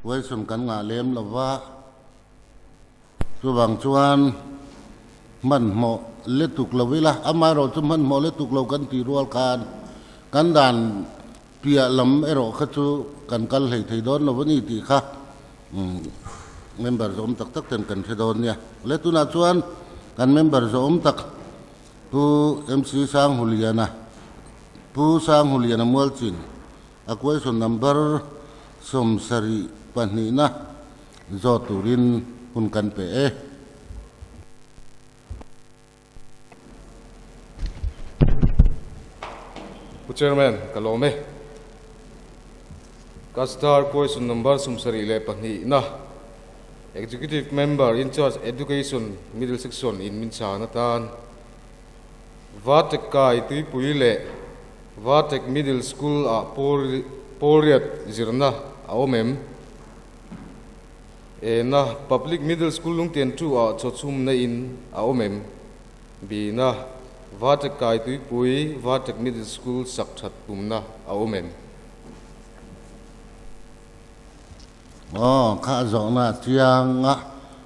Question kan ngah lem lova, chuvang chuan hmanhmawh letuk lo ila, amaherawh chu hmanhmawh letuk lo kan tih rual khan kan dan piah lam erawh kha chu kan kal hlei thei dawn lo a ni tih kha member zawm tak tak ten kan hre dawn nia. Le tunah chuan kan member zawm tak Pu MC Sanghuliana, Pu Sanghuliana Mualchin, A question number 72 na zawt turin hun kan pe e. Pu Chairman, ka lawm e. Ka star question number 72 na Executive Member in charge Education Middle Section in min chhan atan Vatekai tuipui leh Vatek Middle School ah Pawlriat zirna a awm em? Ena Public Middle School Lungtian Tu ah chawchhumna in a awm em? Bina Vatek kai tuipui Vatek Middle School sak that tumna a awm em? Aw, kha a zawhna a chiang a,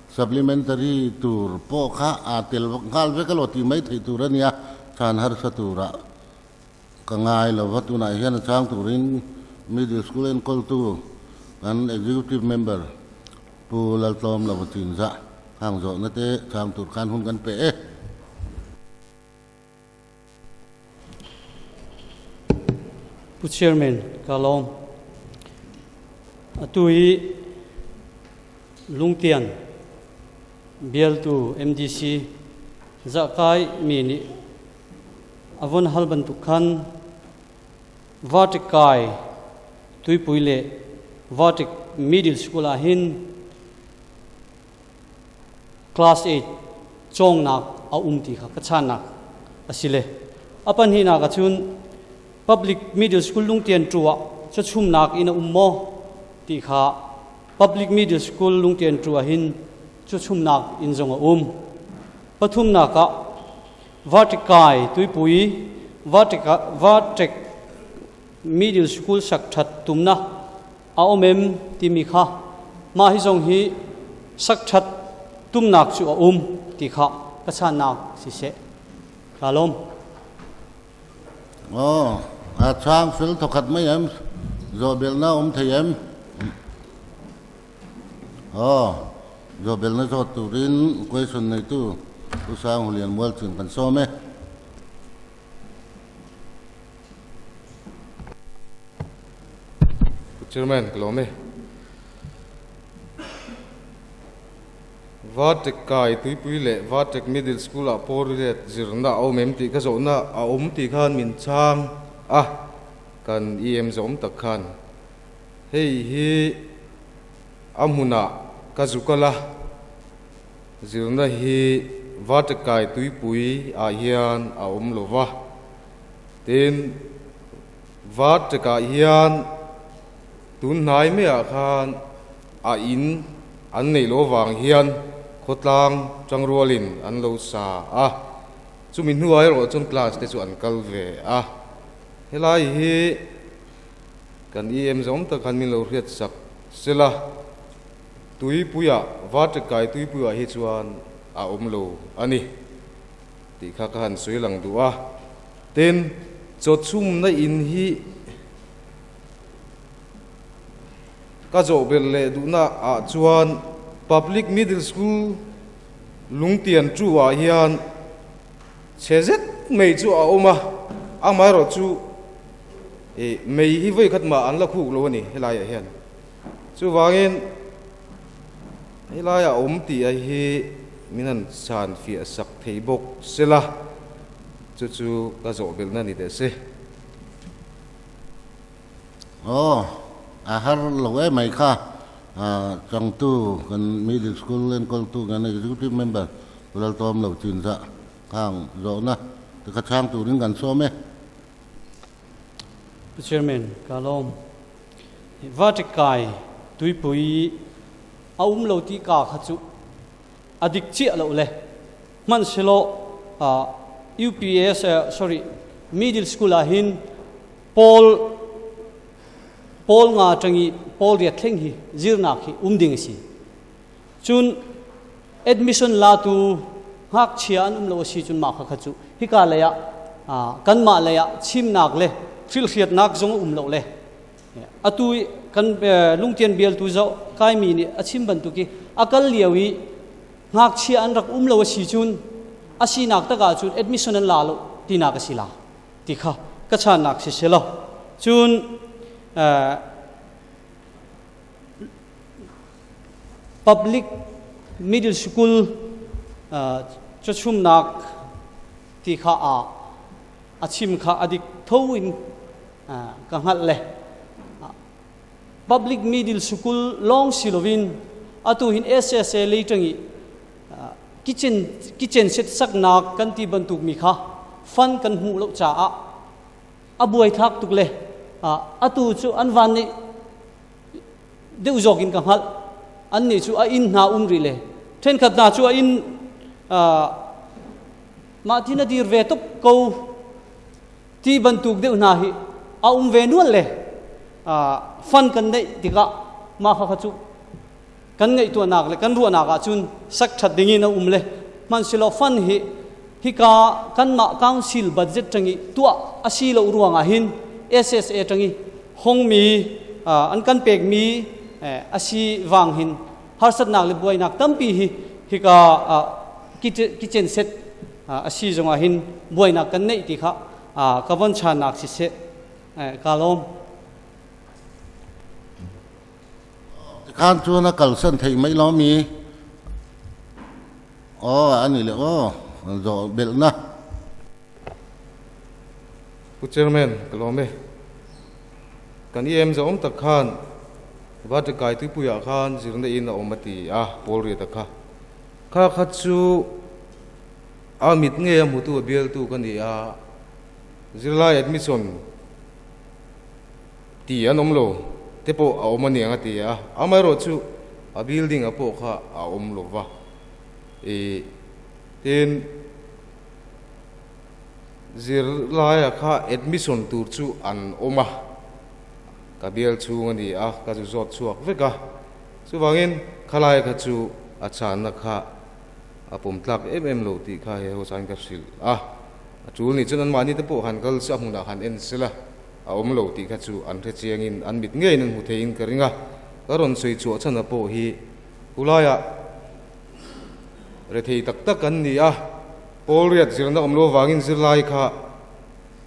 supplementary tur pawh kha aa tel nghal vek alo tih mai theih tur a nia, chhan harsa turah ka ngai lo va, tunah hian a chang turin Middle School enkawltu kan Executive Member Pu Laltlawm Lova Chinzah khang zawhna te chang tur khan hun kan pe e. Pu Chairman, ka lawm. Atu hi Lungtian bialtu MDC zahkai mi nih a von hal bantuk khan Vatikai tuipui le Vatik Middle School ah hin Class 8 cawngnak a um ti kha ka channak a si le a pahnihnak ahcun public middle school lungtian tu ah chawchumnak in a um maw ti kha public middle school lungtian tu ah hin chawchumnak in zong a um. Pathumnak ah Vatikai tuipui Vatika Vatek middle school sak that tumna a um em timi kha mah hi zong hi sak that tumnak cu a um ti kha ka channak siseh ka lawm. Aw, a chang fel thawkhat mai em? Zawhbelna um thei em? Aw, zawhbelna zawt turin question neitu Pu Sang Hulian Mualchin kan sawm e. Pu Chairman, ka lawm e. Vatek kai tuipui leh Vatek Middle School ah pawh rilet zirna a awm em tih ka zawhna a awm tih khan min chhang a, kan EM zawm tak khan hei hi a hmunah ka zu kal a, zirna hi Vatek kai tuipui ah hian a awm lo va, tin Vatek ah hian tun hnai maiah khan A in an neih loh avang hian khawtlang tangrualin an lo sa a, chumi hnuah erawh chuan class te chu an kal ve a. Helai hi kan EM zawm tak khan min lo hriat sak sela, tuipuiah, Varṭikai tuipuiah hi chuan a awm lo a ni tih kha ka han sawi lang duh a. Tin, chawchhumna in hi. Ka zawh belh leh duhna ah chuan Public Middle School Lungtian Tu ah hian chhe zet mai chu a awm a, amaherawh chu ih mei hi vawi khat mah an la khuk lo a ni helai ah hian. Chuvangin helai a awm tih a hi min han chhan fiah sak thei bawk sela chu chu ka zawh belhna ni teh se. Aw, a har lo em mai kha. Changtu kan middle school enkawltu kan executive member Pu Laltawm lo chin zah khang zawhna te kha chhang turin kan sawm e. Pu Chairman, ka lawm. Vatikai tuipui a um lo tih ka kha chu a dik chiah loh le. Hmanhsehlaw UPS, sorry, middle school ah hin Pawl Pawl nga ṭangi pawl riat thleng hi zirnak hi um ding a si. Cun admission latu ngakchia an um lo a si cun mah kha cu hika lei ah kanmah lei ah chimnak le hrilhriatnak zong a um lo le atu kan lungtian bialtu zoh kaimi nih a chim bantuk i a kal lio i ngakchia an rak um lo a si cun a sinak tak ah cun admission an la lo tinak a si la ti kha ka channak si si lo. Cun public middle school cachumnak ti kha a a chim kha adik tho in ka hngalh le public middle school long si lovin atu hin SSA lei tangi kitchen kitchen set saknak kan ti bantuk mi kha fund kan hmuh lo caah a buai thlak tuk le atu cu an van nih deuh zawk in ka hngalh. An nih cu a inn hna um rih le thenkhat hna cu a inn mah thi na dir ve tuk ko ti bantuk deuh hna hi a um ve nual le fund kan neih tikah mah kha cu kan ngaihtuahnak le kan ruahnak ahcun sak ṭhat ding in a um le hmanhsehlaw fund hi hika kanmah council budget ṭangi tuah a si lo ruangah hin SSA ṭangi hongmi an kan pekmi a si wang hin harsatnak le buainak tampi hi hika kitchen set a si zongah hin buainak kan neih ti kha ka von channak siseh ka lawm. Khan chuan a kalsan thei mai lo mi aw ani le aw zo belna. Pu Chairman ka lawm e. Kan EM zo awm tak khan Vatikai tuipuiah khan zirna in a awm a ti a, Paul Riata kha. Kha kha chu a mit nge a hmutu a bialtu ka ni a, zirlai admission ti an awm lo te pawh a awm aniang a ti a, amaherawhchu a building a pawh kha a awm lo va. I tin zirlaia kha admission tur chu an awm a, ka bial chhung a ni a, ka zu zawt chhuak vek a, chuvangin khalai kha chu a chhanna kha a pawm tlak em em lo tih kha he hosain ka hrilh a, a tul nih chuan anmahni te pawh han kal se a hmunah han en sela. A awm lo tih kha chu an hre chiangin an mit ngeiin an hmu theiin ka ring a, ka rawn sawi chhuah chhan a pawh hi khulaiah rethei tak tak an ni a, pawl riat zirna awm lo avangin zirlai kha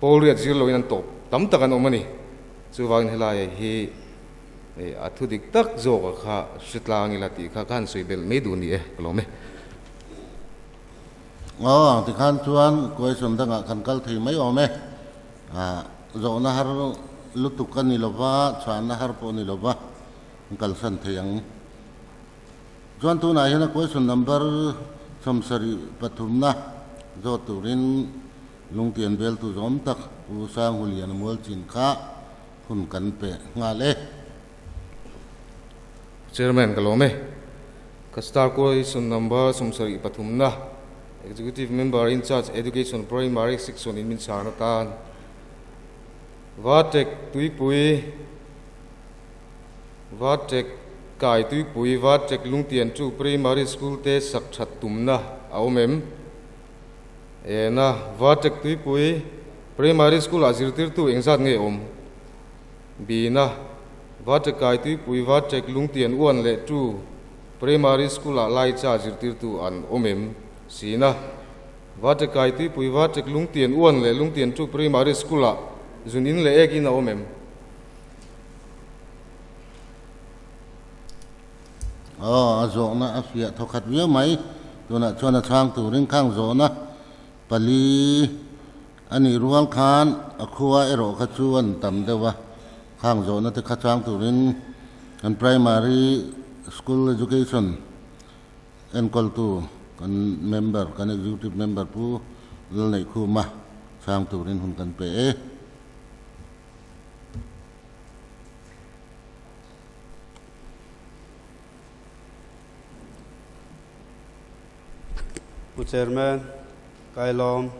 pawl riat zir loin an tawp tam tak an awm a ni. Chuvangin helai hi a thu dik tak zawk a kha hre tlang ila tih kha ka han sawi belh mai duh ni e, ka lawm e. Aw, tikhan chuan question dangah kan kal thei mai awm e. Zawhna har lutuk a ni lova, chhanna har pawh a ni lova, an kalsan thei ang. Chuan tunah hian a question number 73 na zawt turin lungtian veltu zawm tak Pu Sanghuliana Mualchin kha hun kan pe nghal e. Chairman ka lawm e. Ka star question number 73 na Executive Member in Charge Education Primary Section in min chhan atan Vatek Tuipui Vatek Kai Tuipui Vatek Lungtian chu Primary School te sak that tumna a awm em? Ena Vatek Tuipui Primary School ah zirtirtu engzat nge awm? Bina Vatek Kai Tuipui Vatek Lungtian 1 leh 2 Primary School ah Laicha zirtirtu an awm em? Sina Vatek Kai Tuipui Vatek Lungtian 1 leh Lungtian 2 Primary School ah zun in leh ek in a awm em? Aw, a zawhna a fiah thawkhat viau mai. Tunah chuan a chhang turin khang zawhna pali a nih rual khan a khua erawh kha chu an tam deuh a. Khang zawhna te kha chhang turin kan primary school education enkawltu kan member, kan executive member Pu Lalneihkhuma chhang turin hun kan pe e. Pu Chairman, Kailawm,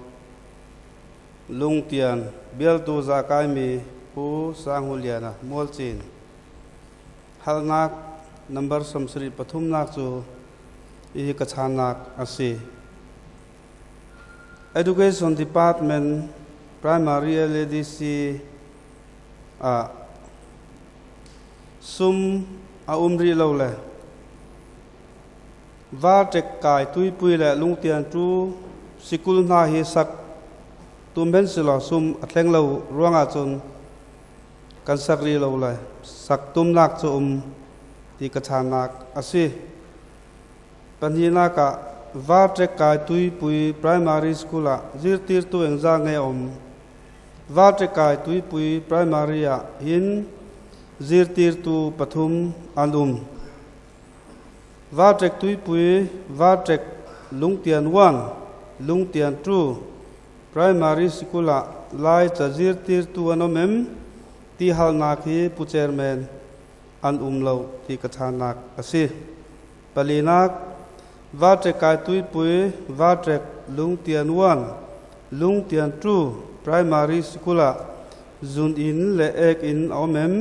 Lungtian, bialtu za kaimi. Pu Sanghuliana Mualcin. Halnak number 73 nak chu i ka channak a si. Education Department Primary LADC ah sum a um rih lo le Varṭek kai tuipui le lungtian cu sikul hna hi sak tum hen silaw sum a thleng lo ruangah cun kan sak rih lo le sak tumnak cu um ti ka channak a si. Pahnihnak ah Varṭek kai tuipui primary school ah zirtirtu engzah nge a um? Varṭek kai tuipui primary ah hin zirtirtu pathum an um. Varṭek tuipui, Varṭek Lungtian 1, Lungtian 2, Primary School ah Lai ca zirtirtu an um em ti halnak hi Pu Chairman an um lo ti ka channak a si. Palinak, Varṭek kai tuipui, Varṭek Lungtian 1, Lungtian 2, Primary School ah zun inn le ek inn a um em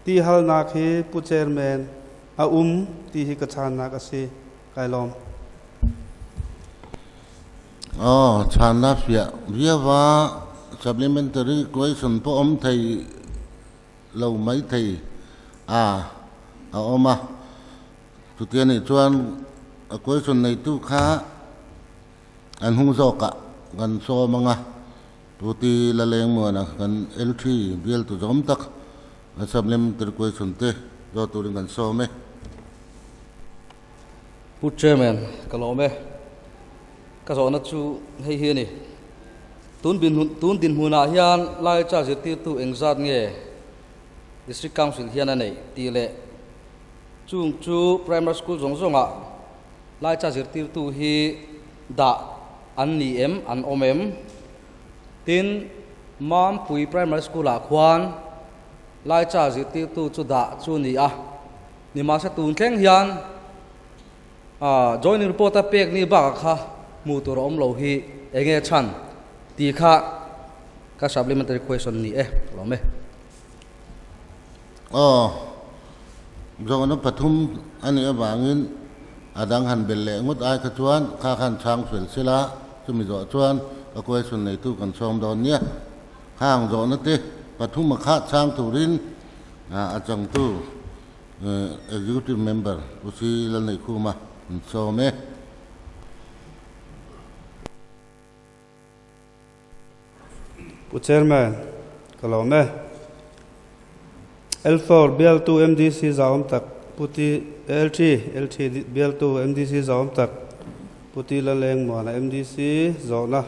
ti halnak hi Pu Chairman a um ti hi ka channak a si. Kai lawm. Oh, channa fia viava supplementary question po om thei lo mai thei a a oma chutia ni chuan a question nei tu kha an hung zawka kan so manga tuti la leng mo na kan L3 bial tu zom tak a supplementary question te zo turin kan so me. Pu Chairman, ka lawm e. Ka zawhna chu hei hi a ni. Tun tun dinhmunah hian Laicha zirtirtu engzat nge District Council hian a neih tih leh chung chu Primary School zawng zawngah Laicha zirtirtu hi dah an ni em, an awm em? Tin, Mampui Primary School-ah khuan Laicha zirtirtu chu dah chu ni a, nimahse tun thleng hian joining report a pek ni bakah kha hmuh tur a awm lo hi eng nge chhan tih kha ka supplementary question ni e, ka lawm e. Aw, zawhna pathum a nih avangin a dang han bel leh ngawt ai kha chuan kha khan chhang fel sela, chumi zawh chuan ka question neitu kan sawm dawn nia. Hang zawhna te pathum a khah chhang turin a changtu Executive Member Pu Si Lalneihkhuma an sawm e. Pu Chairman, ka lawm e. L4 bialtu MDC zauawm tak Pu T LT LT bialtu MDC zauawm tak Pu T Lalengmuana MDC zawhna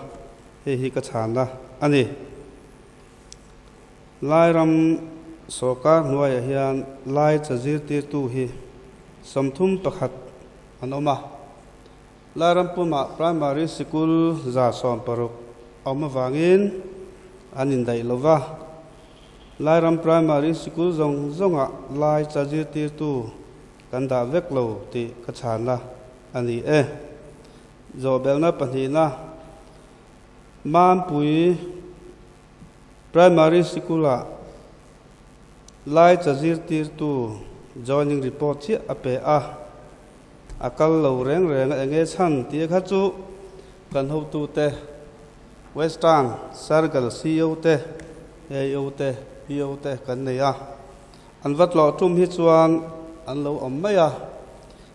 Hei hi ka chhanna a ni. Lairam sawrkar hnuaiah hian Lai ca zirtirtu hi 31 an awm a. Lairam pumah primary sikul 160 a awm avangin an indaih lo va. Lairam primary sikul zawng zawngah Lai ca zirtirtu kan dah vek lo tih ka chhanna a ni e. Zawhbelna pahnihna, Mampui Primary Sikul-ah Lai ca zirtirtu joining report chiah a pe a, a kal lo reng reng a enge chhan tih kha chu kan hotute Western Circle CO te, AO te, PO te kan nei a, an va tlawh tum hi chuan an lo awm mai a.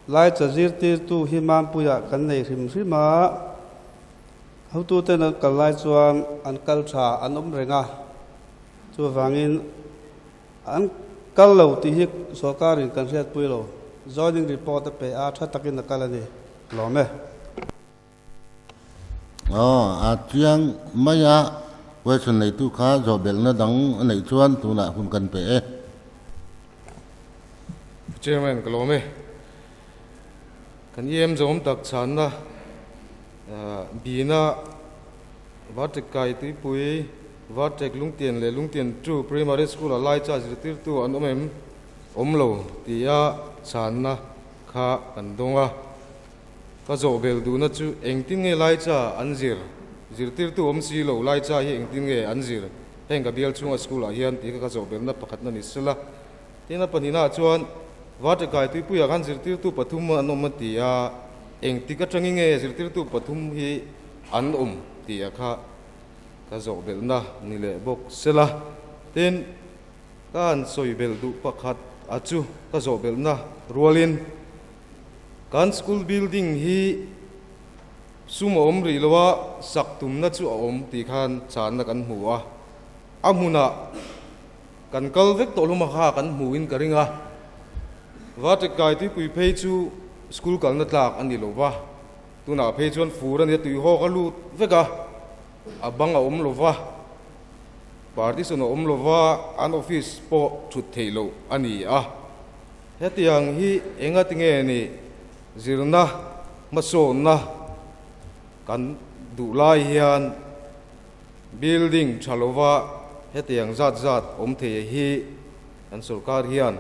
Lai ca zirtirtu hi Mampuiah kan nei hrim hrim a, hotuten an kal lai chuan an kal tha an awm reng a, chuvangin an kal lo tih hi sawrkarin kan hriatpui lo. Joining report a pe a, tha takin a kal a ni. Lawm e. Aw, a chiang mai a, question neitu kha zawhbelhna dang a neih chuan tunah hun kan pe e. Chairman, ka lawm e. Kan EM zawm tak chhanna bina Vartek Kai Tuipui, Vartek Lungtian leh Lungtian 2 Primary School ah lai cha zirtirtu an awm em? Awm lo tia chhanna kha kan dawng a. Ka zawh bel duhna chu engtin nge lai cha an zir? Zirtirtu awm si lo lai cha hi engtin nge an zir? Heng ka bial chunga school ah hian tih kha ka zawh belna pakhatna ni sela. Tin a pahnihna ah chuan Vaṭakai tuipuiah khan zirtirtu pathum an awm a ti a, engtik atangin nge zirtirtu pathum hi an awm tih a kha ka zawh belhna ni leh bawk sela. Tin ka han sawi belh duh pakhat a chu ka zawh belhna rualin kan school building hi sum a awm rih lo a, sak tumna chu a awm tih khan chhanna kan hmu a, a hmunah Kan kal vek tawh hlawm a kha kan hmu in ka ring a, Vaṭakai tuipui phei chu school kalna tlak a ni lo va, tunah phei chuan fur a nia tuihawk a lut vek a, a bang a awm lo va, partition a awm lo va, an office pawh thut theih loh a ni a. Hetiang hi enga tinge ni zirna hmasawnna kan duh lai hian Building tha lova hetiang zat zat awm thei hi kan sorkar hian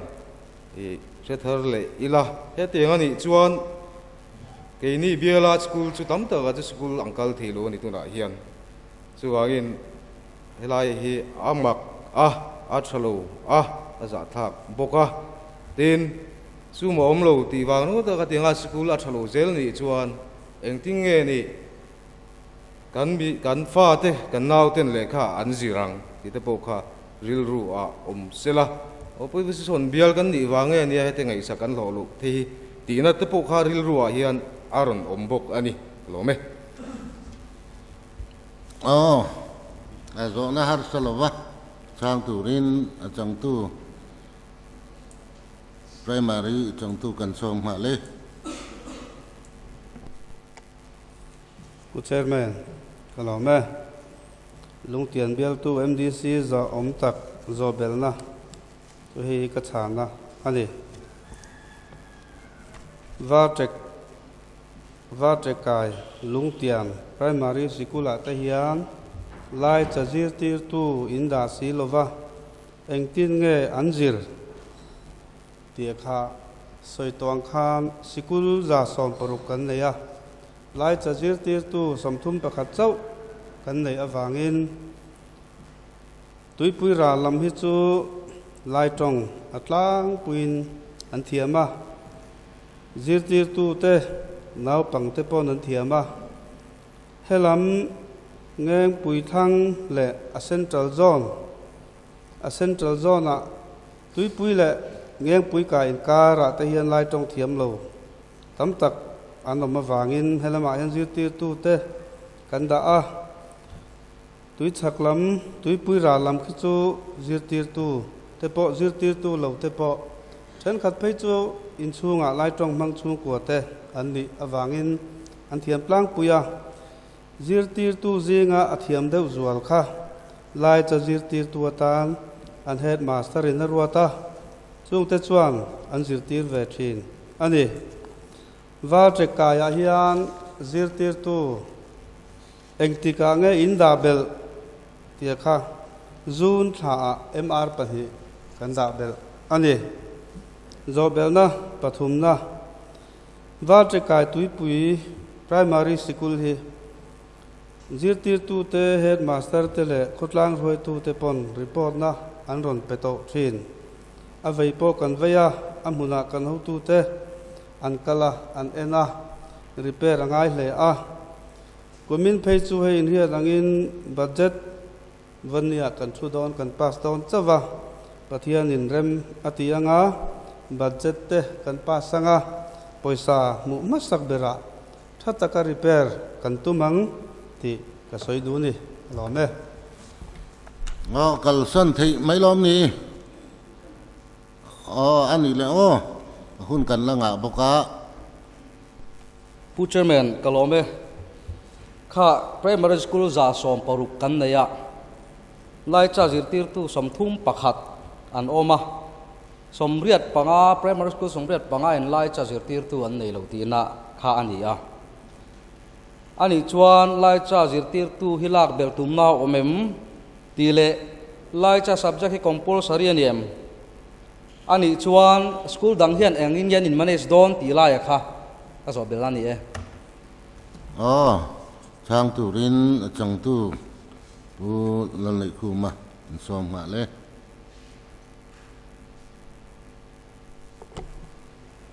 i hre thar leh ila. Hetiang a nih chuan keini biala school chu tam taka chu school ang kal thei lo a ni tunah hian. Chuvangin helai hi a mak a, a tha lo a, a zahthlak bawk a. Tin, sum a awm lo tih vang ringawt a ka ti anga school a tha lo zel nih chuan engtin nge nih Kan mi, kan fate, kan nauten lehkha an zir ang tih te pawh kha rilru ah awm sela. Aw Pawivisisawn bial kan nih vang nge nia heti ngaihsak kan hlawh luh thei hi tihna te pawh kha rilru ah hian a rawn awm bawk a ni. Ka lawm e. Aw, a zawhna harsa lova chhang turin a changtu Primary changtu kan sawm nghah le. Pu Chairman, ka lawm e. Lungtian bialtu MDC zawh awm tak zawh belhna chu hei hi ka chhana a ni. Varṭek Varṭekai Lungtian Primary Sikul-ah te hian lai cha zirtirtu in dah si lova engtin nge an zir? Tih kha sawi tawh ang khan sikul 160 kan nei a, laicha zirtirtu 31 chauh kan neih avangin tuipui ral lam hi chu lai tawng a tlangpuiin an thiam a, zirtirtute naupangte pawn an thiam a. Helam Ngengpui thlang leh a Central Zone a Central Zone-ah Tuipui leh Ngengpui kai inkarah te hian lai tawng thiam lo tam tak an awm avangin helamah hian zirtirtute kan dah a. Tui chhak lam, tuipui ral lam khi chu zirtirtu te pawh zirtirtu lo te pawh thenkhat phei chu inchhungah lai tawng hmang chhungkua te an nih avangin an thiam tlangpui a. Zirtirtu zinga a thiam deuh zual kha lai cha zirtirtu atan an headmaster in a ruat a, chungte chuan an zirtir ve thin a ni. Valṭek kaiah hian zirtirtu engtikah nge in dah belh tia kha June thlaah MR pahnih kan dah belh a ni. Zawhbelhna pathumna Valṭek kai tuipui Primary Sikul hi Zirtirtute, Headmaster te leh khawtlang hruaitute pawn report na an rawn pe tawh thin. A vei pawh kan vei a, a hmunah kan hotute an kal a, an en a, repair a ngai hle a. Kumin phei chu hei inhriat angin budget vania kan thu dawn, kan pass dawn chauh a, Pathianin rem a ti anga budget te kan pass anga pawisa hmuh hmasak berah Tha taka repair kan tum ang tih ka sawi duh ni alawm e. Aw kalsan theih mai lawm ni. Aw a nih leh aw hun kan la ngah bawk a. Pu Chairman ka lawm e. Kha Primary School 160 kan nei a, Laicha zirtirtu 31 an awm a. 85, Primary School 85 in Laicha zirtirtu an nei lo tihna kha a ni a. A nih chuan Laicha zirtirtu hi lak belh tumna a awm em? tih leh Laicha subject hi compulsory a ni em? A nih chuan school dang hian eng in nge an in manage dawn tih laia kha ka zawh belh a ni e. Aw, chhang turin a changtu Pu Lalneihkhuma. In sawm hnga le.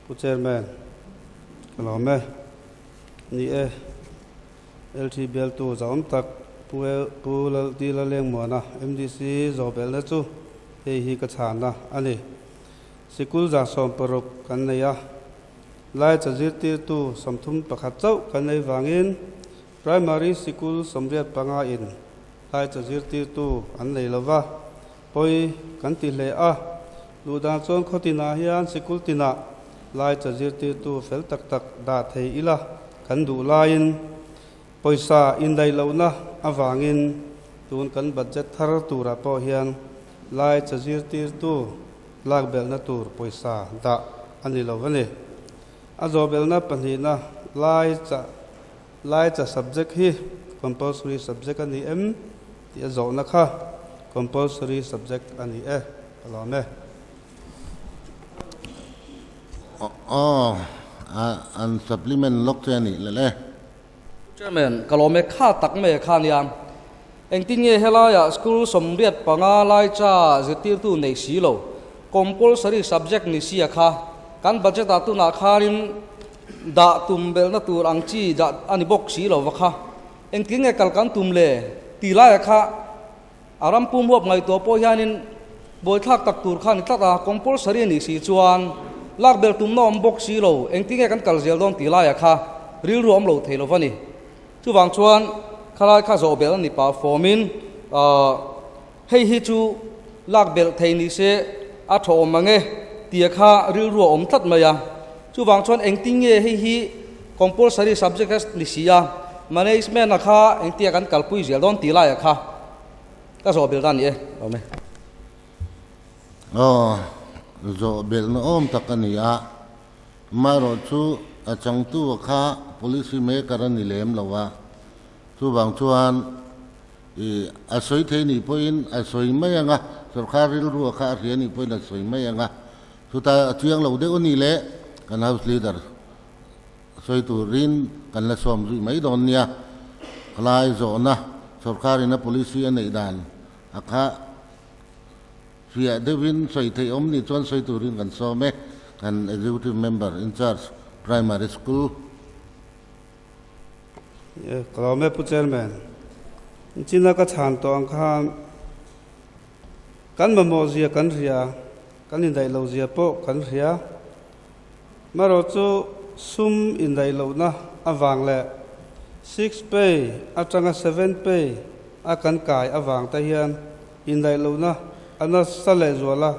Pu Chairman, ka lawm e. Ni e, LT bialtu zaawm tak Pu Pu Lalti Lalengmuana MDC zawhbelhna chu hei hi ka chhanna a ni. Sikul 160 kan nei a, Lai ca zirtirtu 31 chauh kan nei vangin Primary sikul 85 in Lai ca zirtirtu an nei lova, pawi kan ti hle a. Duhdan chuan khaw tinah hian sikul tinah Lai ca zirtirtu fel tak tak dah thei ila kan duh laiin pawisa indaih lohna avangin tun kan budget thar turah pawh hian Lai ca zirtirtu lakbelhna tur pawisa dah a ni lo a ni. A zawhbelhna pahnihna Lai ca Lai ca subject hi compulsory subject a ni em tih a zawhna kha compulsory subject a ni e, ka lawm e. Aw, an supplement lawk che a nih leh le. Chairman, ka lawm e, kha tak mai kha nia. Engtin nge helaiah school 85 lai cha zirtirtu nei si lo, compulsory subject ni sia kha kan budget ah tunah khanin dah tum belhna tur ang chi dah a ni bawk si lo va kha. Engtin nge kal kan tum le ti laiah kha a ram pum huap ngaihtuah pawh hianin buaithlak tak tur kha a ni tlat a, compulsory a nih si chuan lak belh tumna awm bawk si lo, engtin nge kan kal zel dawn ti laiah kha rilru a awm lo thei lo va ni. Chuvang chuan khalai kha zawh belh a ni pah fawmin hei hi chu lak belh thei ni se a tha awm ang e tia kha rilru a awm tlat mai a. Chuvang chuan engtin nge hei hi compulsory subject a ni si a, management a kha engtia kan kalpui zel dawn tih laiah kha ka zawh belh ta a ni e. Awm e. Aw, zawh belhna awm tak a ni a. Amaherawhchu a changtu kha policy maker a ni lem lo a, chuvang chuan i a sawi thei nih pawhin a sawi mai ang a, sorkar rilru kha a hria nih pawhin a sawi mai ang a, chuta a chiang lo deuh a nih leh kan house leader sawi turin kan la sawm zui mai dawn nia. Khalai zawhna sorkarin a policy a neih dan a kha Fiah deuhin sawi theih awm nih chuan sawi turin kan sawm e, kan Executive Member in Charge Primary School. Ka lawm e Pu Chairman. China ka chhan tawh ang khan kan mamawh zia kan hria, kan indaih lo zia pawh kan hria. Marawh chu sum indaih lohna avang leh six pay atanga seven pay a kan kai avang te hian indaih lohna a nasa leh zual a.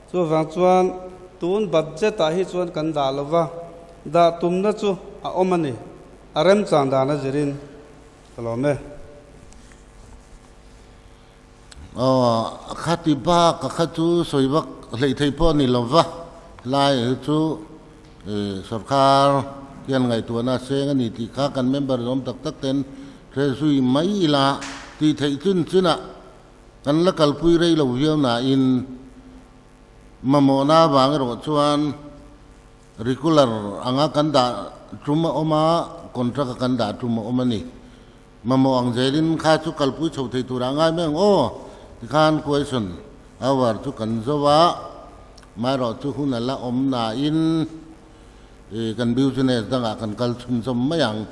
Chuvang chuan tun budget ah hi chuan kan dah lo va, dah tumna chu a awm a ni. A remchang dan a zirin ka lawm e. Aw, khati bak a kha chu sawi vak hleih theih pawh a ni lo va, helai hi chu sorkar hian ngaihtuahna a seng a ni tih kha kan member zawm tak tak ten hre zui mai ila tih theih chin chinah kan la kalpui rei lo viau nain mamawhna avang erawh chuan regular anga kan dah tum a awm a, contract a kan dah tum a awm a ni. Mamawh ang zelin kha chu kalpui chho thei turah a ngai mai ang aw. Tikhan question hour chu kan zo a, maherawh chu hun a la awm nain kan business dangah kan kal chhunzawm mai ang.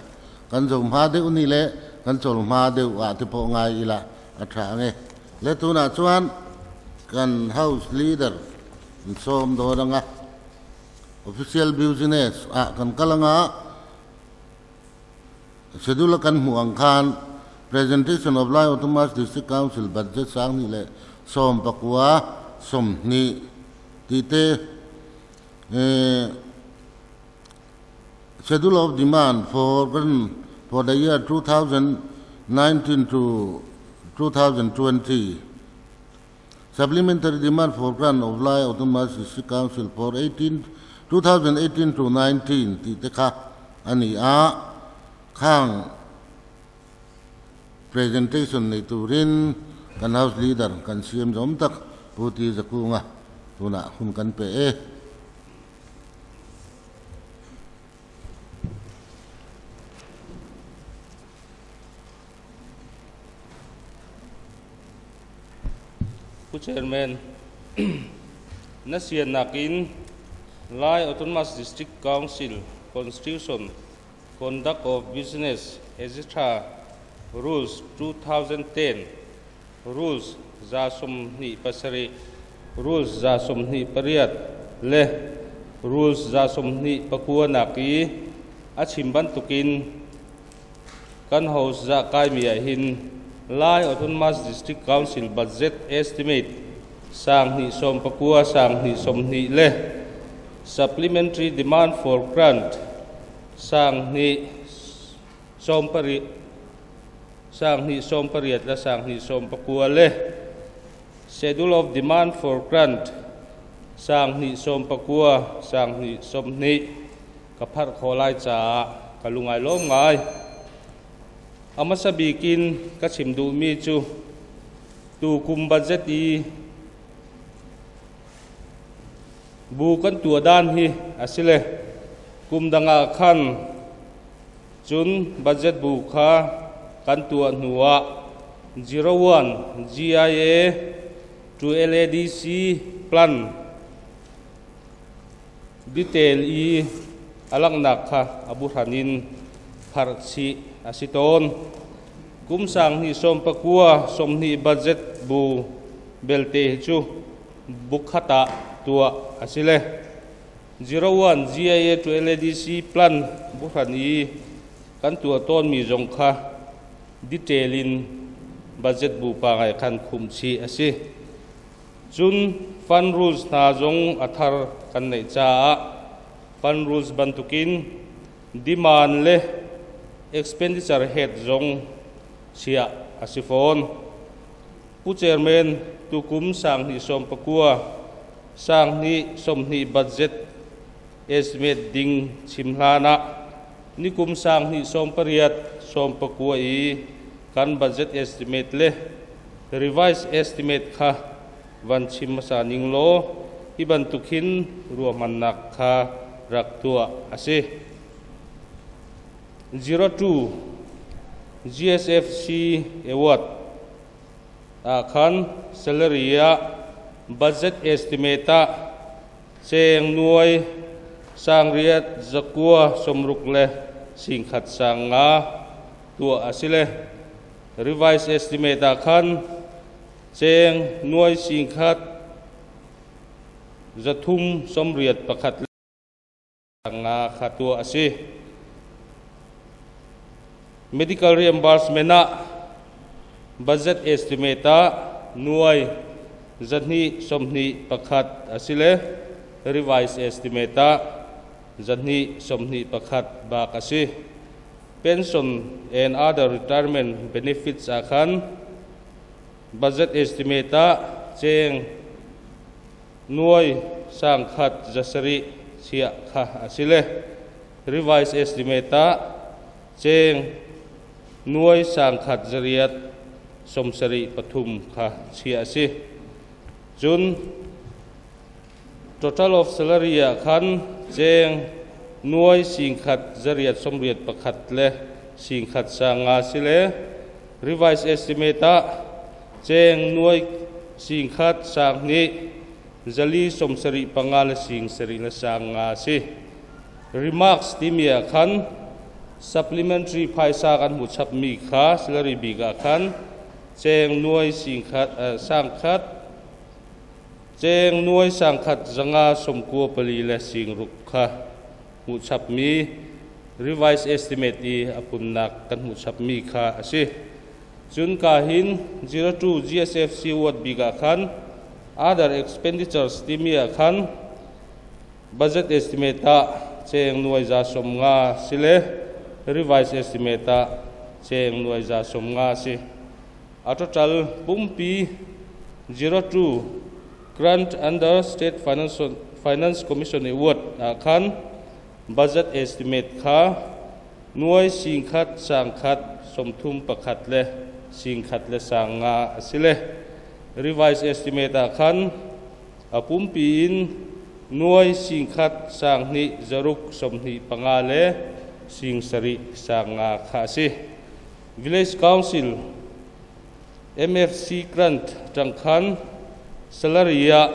Kan zo hma deuh ni leh kan chawl hma deuh ah te pawh ngai ila a tha ang e. Le tunah chuan kan house leader an sawm dawn ang a, official business ah kan kal ang a. Schedule a kan hmuh ang khan Presentation of Lai Autonomous District Council Budget 2019 20 tih te, Schedule of Demand for for the year 2019 to 2020, Supplementary Demand for Grant of Lai Autonomous District Council for 18 2018 to 19 tih te kha a ni a, khang presentation nei turin kan House Leader kan siam zawm tak Pu Ti Zakunga tunah hun kan pe e. Chairman, na siannak in Lai Autonomous District Council Constitution Conduct of Business etc. Rules 2010 Rules 27 Rules 28 le Rules 29 nak i a chim bantukin kan host za kaimi ah hin Lai Autonomous District Council budget estimate sang hnih sawm pakua sang hnih sawm hnih le supplementary demand for grant sang hnih sawm pariat sang hnih sawm pariat le sang hnih sawm pakua le schedule of demand for grant sang hnih sawm pakua sang hnih sawm hnih ka pharh khawh lai caah ka lungai lawm ngai. A hmasa bik in ka chim duhmi cu tukum budget i bu kan tuah dan hi a si le kum dang ah khan cun budget bu kha kan tuah hnu ah 01 GIA to LADC plan Detail i a langhnak kha a buhran in pharh chih a si tawn. Kum sang hnih sawm pakua sawmhnih budget bu belte hi cu bukhat ah tuah a si le 01 GIA to LADC plan buhran i kan tuah tawnmi zong kha detail in budget bu pangai khan khumh chih a si. Cun fund rules hna zong a thar kan neih caah fund rules bantukin demand le expenditure head zong chiah a si fawn. Pu Chairman, tukum sang hnih sawm pakua sang hnih sawmhnih budget estimate ding chim hlan ah nikum sang hnih sawm pariat sawm pakua i kan budget estimate le Revised estimate kha van chim hmasa ning law hi bantuk hin ruahmannak kha rak tuah a si. 02 GSFC Award ah khan salary ah budget estimate ah cheng nuai sangriat zakua sawmruk le singkhat sang nga tuah a si le Revised estimate ah khan cheng nuai singkhat zathum sawmriat pakhat nga kha tuah a si. Medical reimbursement ah budget estimate ah nuai zahnih sawmhnih pakhat a si le revised estimate ah zahnih sawmhnih pakhat bak a si. Pension and other retirement benefits ah khan budget estimate ah cheng nuai sang khat zasarih chiah kha a si le revised estimate ah cheng nuai sang khat zariat sawmsarih pathum kha chiah a si. Cun Total of salary ah khan cheng nuai singkhat zariat sawmriat pakhat le singkhat sanga si le revised estimate ah cheng nuai singkhat sang hnih zali sawmsarih panga le sing sarih le sanga si. Remarks timi ah khan supplementary phaisa kan hmu chapmi kha salary bik ah khan cheng nuai singkhat sangkhat Cheng nuai sangkhat zanga sawmkua pali le singruk kha hmuhchapmi revised estimate i a punnak kan hmuhchapmi kha a si. Cun ka hin 02 GSFC ward bik ah khan other expenditures timi ah khan budget estimate ah cheng nuai za sawm nga si le revised estimate ah cheng nuai za sawm nga si. A total pumpi 02 Grant under State Finance Commission Award ah khan budget estimate kha nuai singkhat sangkhat sawmthum pakhat le singkhat le sang nga a si le revised estimate ah khan a pumpi in nuai singkhat sang hnih zaruk sawmhnih panga le sing sarih sang nga kha a si. Village Council MFC grant tang khan Salary ah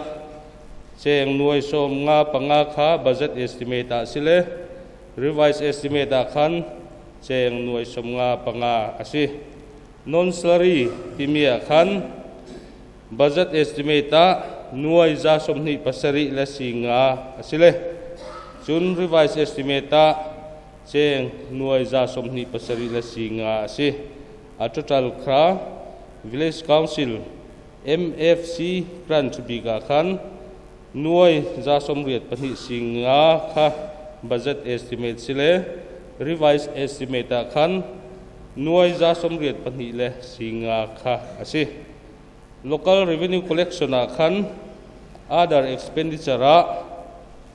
cheng nuai 55 kha budget estimate ah sile revised estimate ah khan cheng nuai 55 a si. Non salary timi ah khan budget estimate ah nuai 127 le singa a si le cun revised estimate ah cheng nuai 127 le singa a si. A total kha Village Council MFC grant bik ah khan nuai 182 singa kha budget estimate sile revised estimate ah khan nuai 182 le singa kha a si. Local revenue collection ah khan other expenditure ah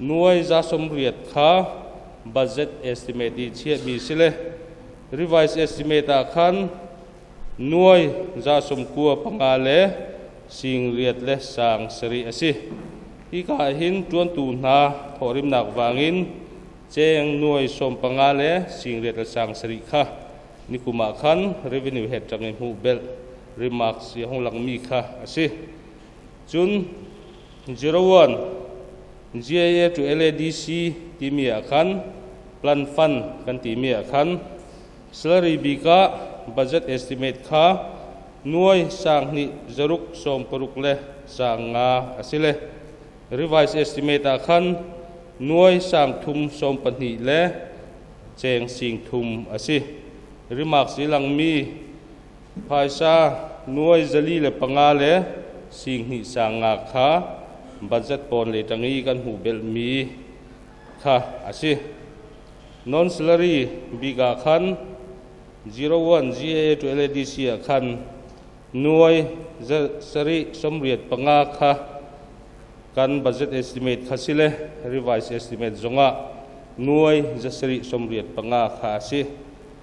nuai 180 kha budget estimate i chiahmi sile revised estimate ah khan nuai 195 le sing riat le sang sari a si. Hi ka hin tuantu hna thawhrimnak wangin cheng nuai 15 le sing riat le sang sari kha nikum ah khan revenue head tangin hmuh bel remarks si hong lang mi kha a si. Cun 01 GIA to LADC timi ah khan plan fund kan timi ah khan salary bik ah budget estimate kha nuai 2660 le sang nga a si le revised estimate ah khan nuai 312 le cheng sing thum a si. Remark si lang mi phaisa nuai 405 le sing hnih sang nga kha budget pon le tangi kan hmu bel mi kha a si. Non salary bik ah khan 01 GAA to LADC ah khan nuai 785 kha kan budget estimate kha sile revised estimate zonga nuai 785 kha a si.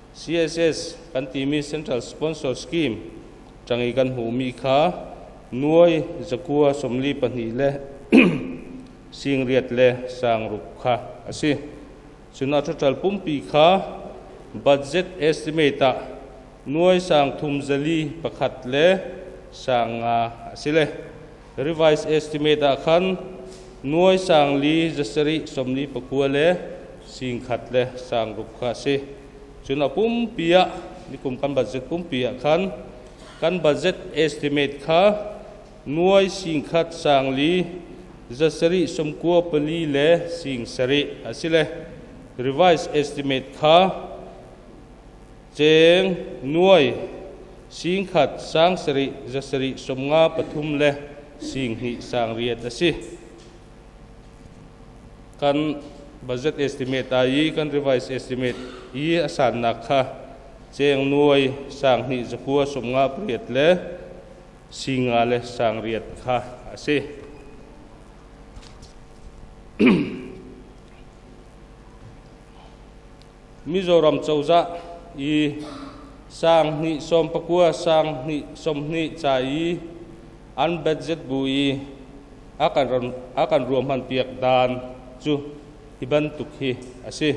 CSS kan timi Central Sponsor Scheme tangi kan hmu mi kha nuai 942 le sing riat le sang ruk kha a si. Chuna total pumpi kha budget estimate ah nuai 301 le sang nga a si le revised estimate ah khan nuai 449 le sing khat le sang ruk kha a si. Chuna pumpi ah nikum kan budget pumpi ah khan kan budget estimate kha nuai sing khat sang li 794 le sing sari a si le revised estimate kha cheng nuai sing khat sang sari 753 le sing hnih sang riat a si. Kan budget estimate a i kan revised estimate i asan nak kha cheng nuai 2998 le singa le sang riat kha a si. Mizoram cozah i 2019 2020 ca i an budget bu i a kan ruahman piak dan cu hi bantuk hi a si.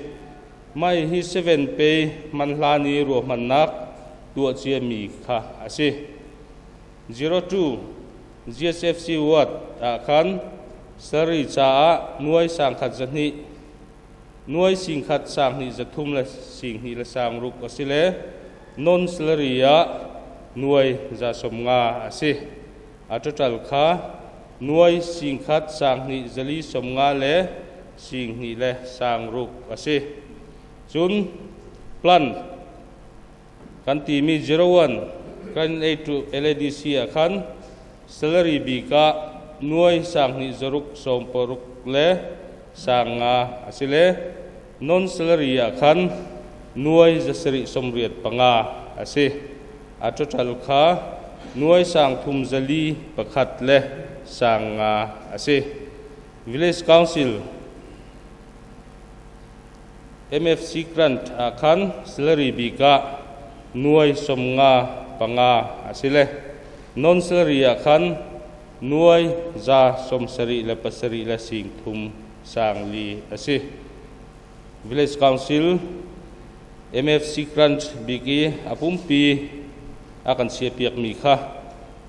Mai hi 7 pay man hlan i ruahmannak tuah ciami kha a si. 02 GSFC ward ah khan salary caah nuai sang khat zahnih nuai sing khat sang hnih zathum le sing hnih le sang ruk a si le non salary ah nuai 150 a si. A total kha nuai sing khat sang hnih 450 le sing hnih le sang ruk a si. Cun plan kan timi 01 kan A to LADC ah khan salary bik ah nuai 2660 le sang nga a si le non salary ah khan nuai 785 a si. A total kha nuai 301 le sang nga a si. Village Council MFC grant ah khan salary bik ah nuai 55 a si le non salary ah khan nuai 77 le sing thum sang li a si. Village Council MFC grant bik i a pumpi a kan sia piak mi kha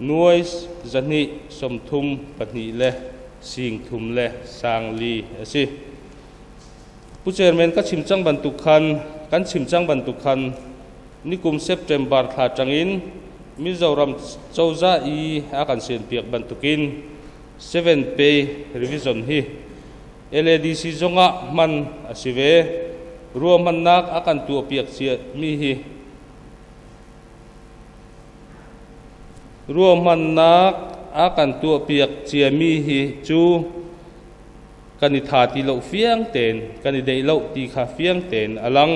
Nuai 232 le 30 le 40 a si. Pu Chairman ka chim cang bantuk khan kan chim cang bantuk khan nikum September thla tangin Mizoram cozah i a kan sianpiak bantukin seven pay revision hi LADC zongah hman a si ve. Ruahmannak a kan tuahpiak cia mi hi Ruahmannak a kan tuahpiak ciami hi cu kan i tha ti lo fiang tein kan i deih lo ti kha fiang tein a lang.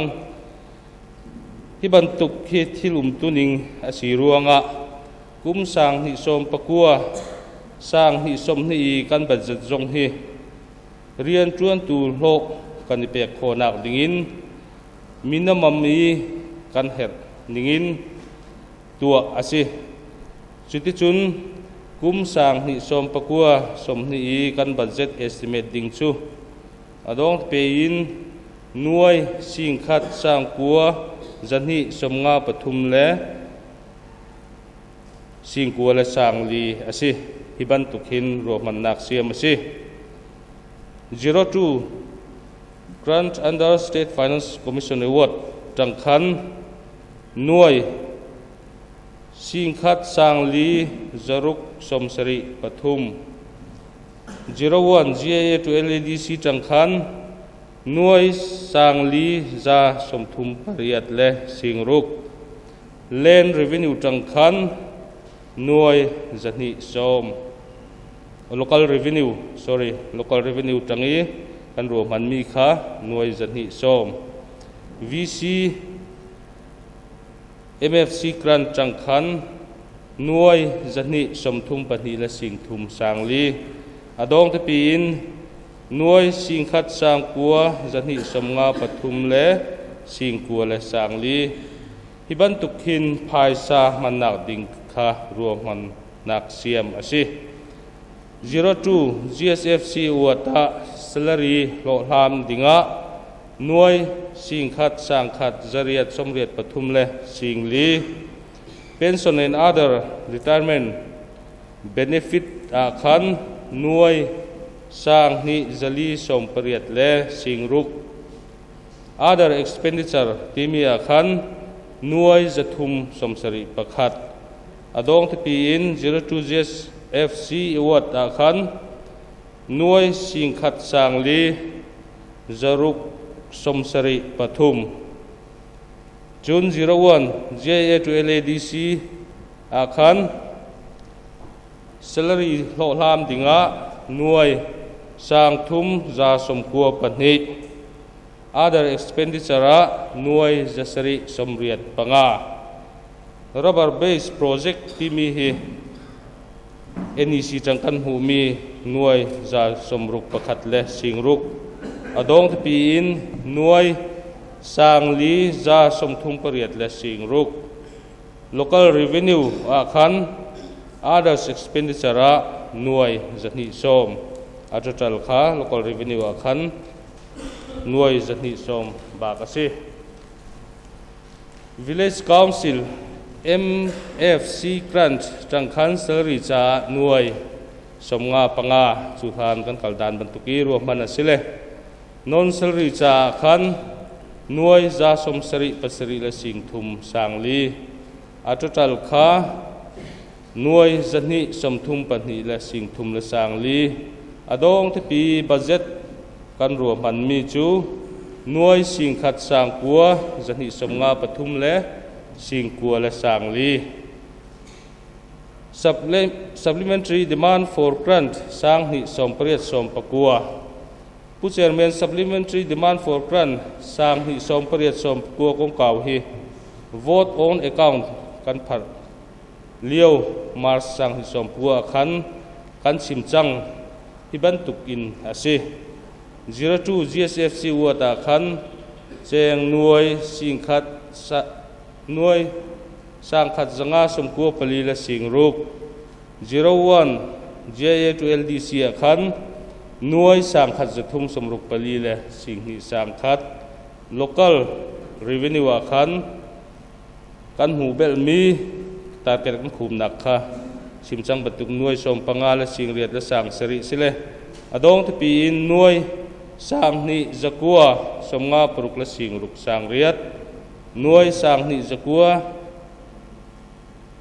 Hi bantuk hi thil umtuning a si ruangah kum 2019 2020 i kan budget zong hi rianṭuantu hlawh kan i pek khawhnak dingin minimum i kan herh ningin tuah a si. Cuticun kum 2019 20 i kan budget estimate ding cu a dong pe in nuai 10 90 2 93 le 90 le 4 a si. Hi bantuk hin ruahmannak siam a si. 02 Grant under State Finance Commission Award tangkhan nuai 10 4 6 70 3 01 GAA to LADC tangkhan nuai 4 za 38 le 60 Land Revenue tangkhan nuai 2 10 local revenue sorry local revenue tangi kan ruahman mi kha nuai 2 10 VC MFC grant tangkhan nuai 232 le 30 4 a dong te piin nuai 10 9 253 le 90 le 4 hi bantuk hin phaisa hmannak ding kha ruahmannak siam a si. 02 GSFC uata salary hlawhhlam dingah nuai 10 1 883 le 4 pension and other retirement benefit ah khan nuai 2 4 4 le 6 other expenditure timi ah khan nuai 371 a dong tipi in 02 GSFC award ah khan nuai 10 4 673 cun 01 GIA to LADC ah khan salary hlawhhlam dingah nuai 3 za 92 other expenditure ah nuai 785 rubber base project timi hi NEC tang kan hmuhmi nuai 61 le 60 a dong tipi in nuai 4 za 38 le 60 local revenue ah khan others expenditure ah nuai 210 a total kha local revenue ah khan nuai 210 bak a si. Village Council MFC grant tangkhan salary ca nuai 55 cu hlan kan kal dan bantuk i ruahman a si le non salary ca khan nuai 77 le 30 4 a total kha nuai 232 le 30 le 4 a dong tipi budget kan ruahman mi cu nuai 10 9 253 le 90 le 4 Supplementary demand for grant 2 8 19 Pu Chairman supplementary demand for grant 2 8 19 kong kau hi vote on account kan phar lio March 2019 khan kan chim cang hi bantuk in a si. 02 GSFC ward ah khan cheng nuai 10 nuai 194 le 60 01 GIA to LDC ah khan nuai 134 le 2 1 local revenue ah khan kan hmu belmi target kan khumnak kha Chimcang bantuk nuai 15 le 80 le 70 sile adong tepi in nuai 2 zakua 56 le 60 8 nuai 2 zakua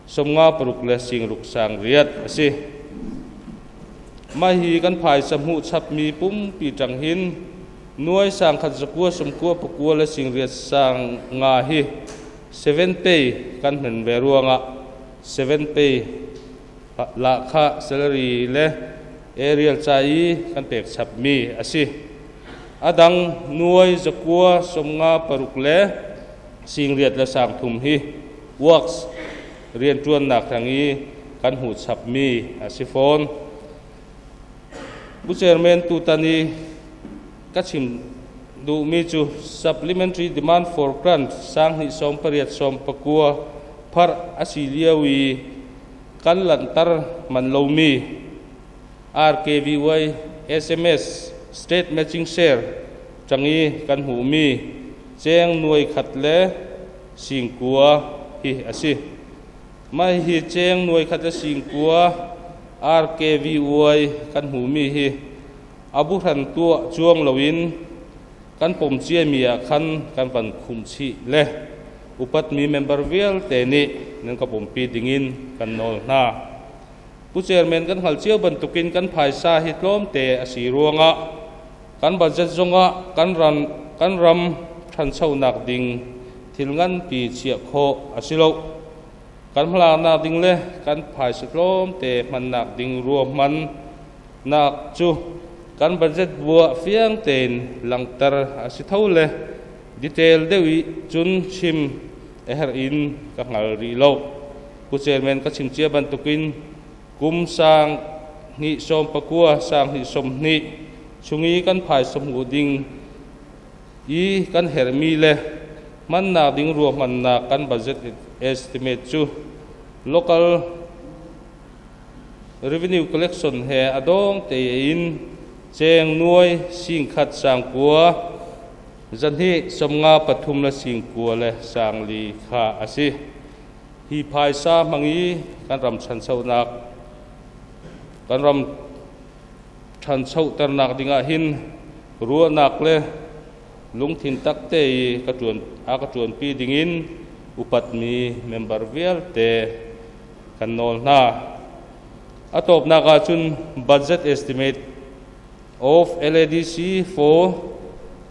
56 le 60 8 asi. Mah hi kan phaisa hmuh chapmi pumpi ṭang hin nuai 100 zakua 94 le 80 5 hi seven pay kan hman ve ruangah seven pay lahkhah salary le aerial ca i kan pek chapmi asi. Adang nuai zakua 56 le 80 le 30 hi works rianṭuannak hrang i kan hmuh chapmi a si fawn. Bu chairman, tutan i ka chim duhmi cu supplementary demand for grant 2018 19 phar a si lio i kan lanhter man lomi RKVY SMS state matching share ṭang i kan hmuhmi cheng nuai khat le 90,000 hi a si. Mah hi cheng nuai khat le 90,000 RKVY kan hmuhmi hi abu hran tuah cuang loin kan pom ciami ah khan kan van khumh chih le upatmi member vialte nih nan ka pumpi dingin kan nawl hna. Pu Chairman, kan hngalh cio bantukin kan phaisa hi tlawmte a si ruangah kan budget zongah kan ram ṭhanchonak ding thil nganpi chiah khawh a si lo. Kan hmalaknak ding le kan phaisa tlawmte hmannak ding ruahman nak cu kan budget buah fiang tein langhter a si tho le detail deuh i cun chim a herh in ka hngal rih lo. Pu Chairman, ka chim cia bantukin kum 2019 2020 chung i kan phaisa hmuh ding i kan herhmi le hmannak ding ruahmannak kan budget estimate cu local revenue collection he a dong tein cheng nuai 100 900 253 le 90 le 4 kha a si. Hi phaisa hmang i kan ram ṭhanchonak kan ram ṭhanchoternak dingah hin ruahnak le lungthin takte i ka ṭuan a ka ṭuanpi dingin upatmi member vialte kan nawl hna. A tawpnak ahcun budget estimate of LADC for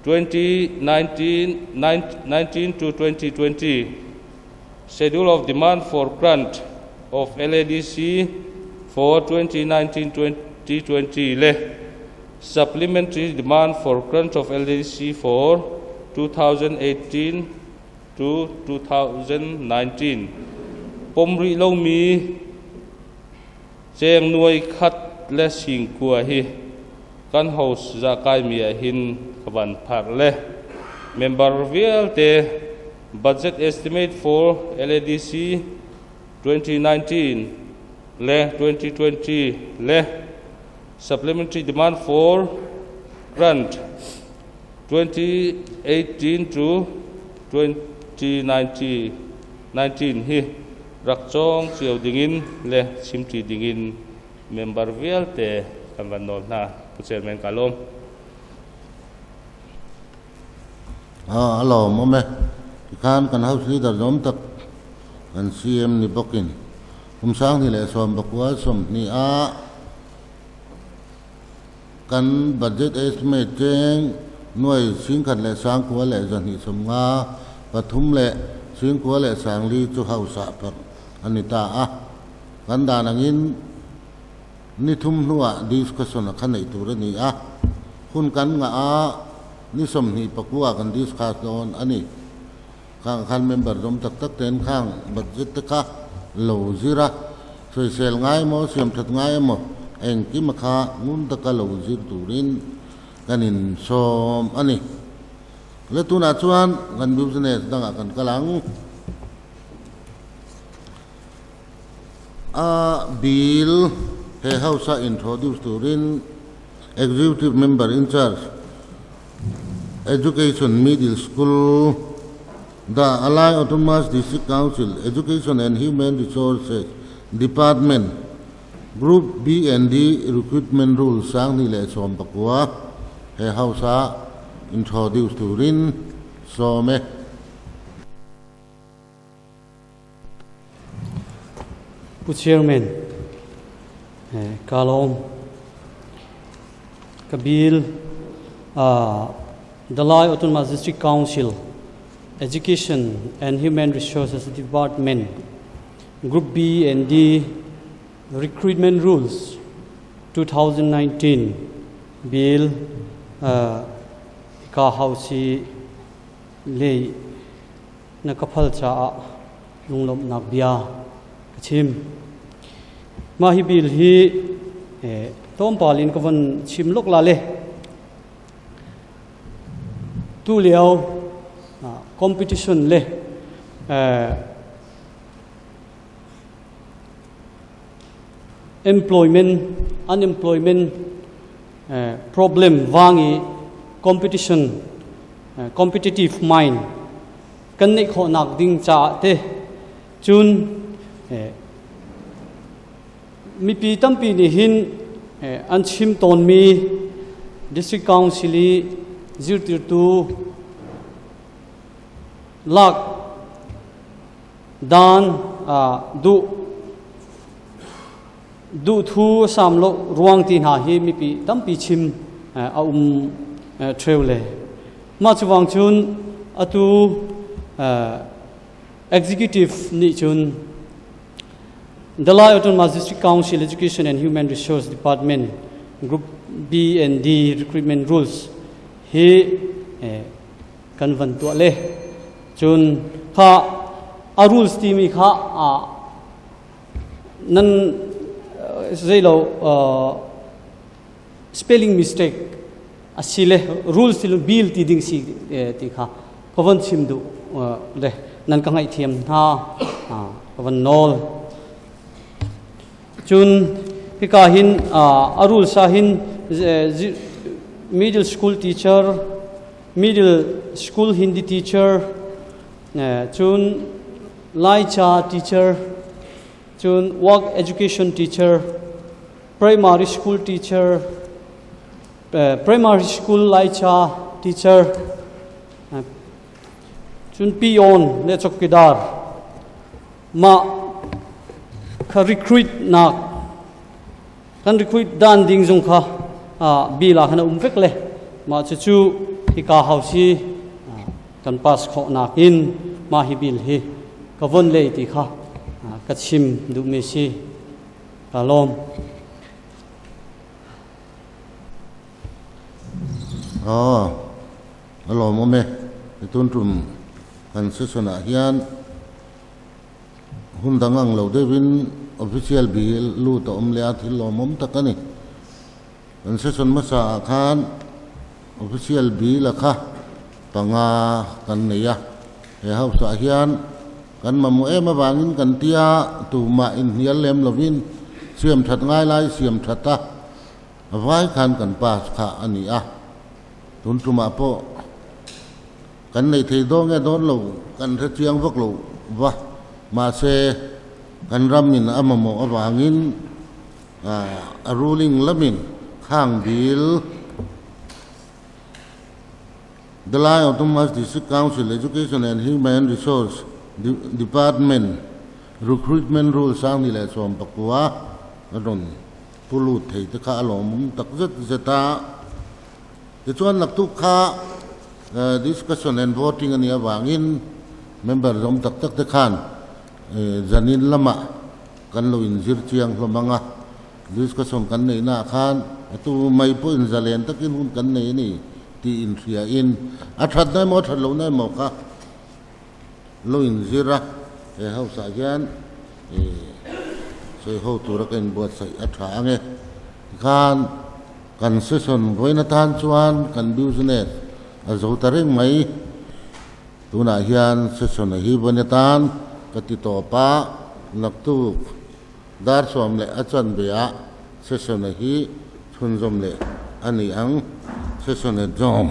2019 19 to 2020, Schedule of Demand for Grant of LADC for 2019-2020 le Supplementary Demand for Grant of LADC for 2018 to 2019 pom rih lomi cheng nuai khat le 90,000 hi kan house za kaimi ah hin ka van pharh le member vialte budget estimate for LADC 2019 le 2020 le supplementary demand for grant 2018 to 2019 hi rak cawng cio dingin le chimṭi dingin member vialte kan van nawl hna. Pu Chairman, ka lawm. A lawm awm e. Tikhan kan House Leader zawm tak kan CM ni bawkin kum 2019 20 ah kan budget estimate cheng nuai 100 le 90 le 253 le 90 le 4 chu house ah phak ani ta a. Kan dan angin ni thum hnuah discussion a kha nei tur ani a. Hun kan nga a ni 29 kan discuss dawn ani. Khang khan member dom tak tak ten khang budget te kha lo zira soisel ngai mo siam that ngai mo eng ki ma kha ngun taka lo zir turin kanin som ani. Le tuna chuan kan business danga kan kalang a bill he house a introduce turin executive member in charge, Education, Middle School, the Alai Autonomous District Council, Education and Human Resources Department. Group B and D Recruitment Rule 2019 he House ah introduce turin sawm e. Pu Chairman, ka lawm. Ka bill Dalai Autonomous District Council Education and Human Resources Department Group B and D Recruitment Rules 2019 bill hika house hi lei na ka phal caah lunglawmhnak bia ka chim. Mah hi bill hi tlawmpal in ka von chim lok la le. Tu lio competition le employment unemployment problem vang i competition competitive mind kan neih khawhnak ding caah te cun mipi tampi nih hin an chim tawnmi district council i zirtirtu lak dan duh duhthu sam lo ruang ti hna hi mipi tampi chim a um ṭheu le mah cu wang cun atu executive nih cun Dalai Autonomous District Council Education and Human Resource Department Group B and D recruitment rules hi kan van tuah le cun kha a rules timi kha nan zeilo spelling mistake a si le rules ti bill ti ding si ti kha ka von chim duh le nan ka ngaihthiam hna ka von nawl cun hika hin a rules ah hin middle school teacher middle school Hindi teacher cun Laica teacher cun work education teacher primary school teacher primary school Laica teacher cun peon le chokidar mah kha recruit nak kan recruit dan ding zong kha bill ah khan a um vek le mah cucu hika house hi kan pass khawh nakin mah hi bill hi ka von lei ti kha ka chim duhmi si ka lawm. Oh, a lawm awm e. Tun tum kan session ah hian Hun dang ang lo deuhin official bill lut a awm leh a, thil lawmawm tak a ni. Kan session hmasa ah khan official bill a kha panga kan nei a, he house ah hian kan mamawh em avangin kan tia tumah inhnial lem lovin siam that ngai lai siam that a, a vai khan kan pass kha a ni a, tun tumah pawh Kan nei thei dawn nge dawn lo kan hre chiang vak lo va, mahse kan ramin a mamawh avangin a ruling lamin khang bill Dalai Autonomous District Council Education and Human Resource Department Recruitment Rule 2019 a rawn pu lut thei te kha a lawmawm tak zet zet a. Tichuan naktuk kha discussion and voting a nih avangin member zawm tak tak te khan zanin lamah kan lo inzir chiang hlawm ang a, discussion kan neihna ah khan atu mai pawh inzalen takin hun kan nei a ni tih inhriain a thatna emaw a that lohna emaw kha lo inzir a, he house ah hian sawi ho tura ka inbuatsaih a tha ang e. Tikhan kan session vawiin atan chuan kan business a zo ta reng mai. Tunah hian session a hi vawiin atan ka ti tawp a, naktuk dar sawm leh a chanve ah session a hi chhunzawm leh a ni ang. Session a zawm.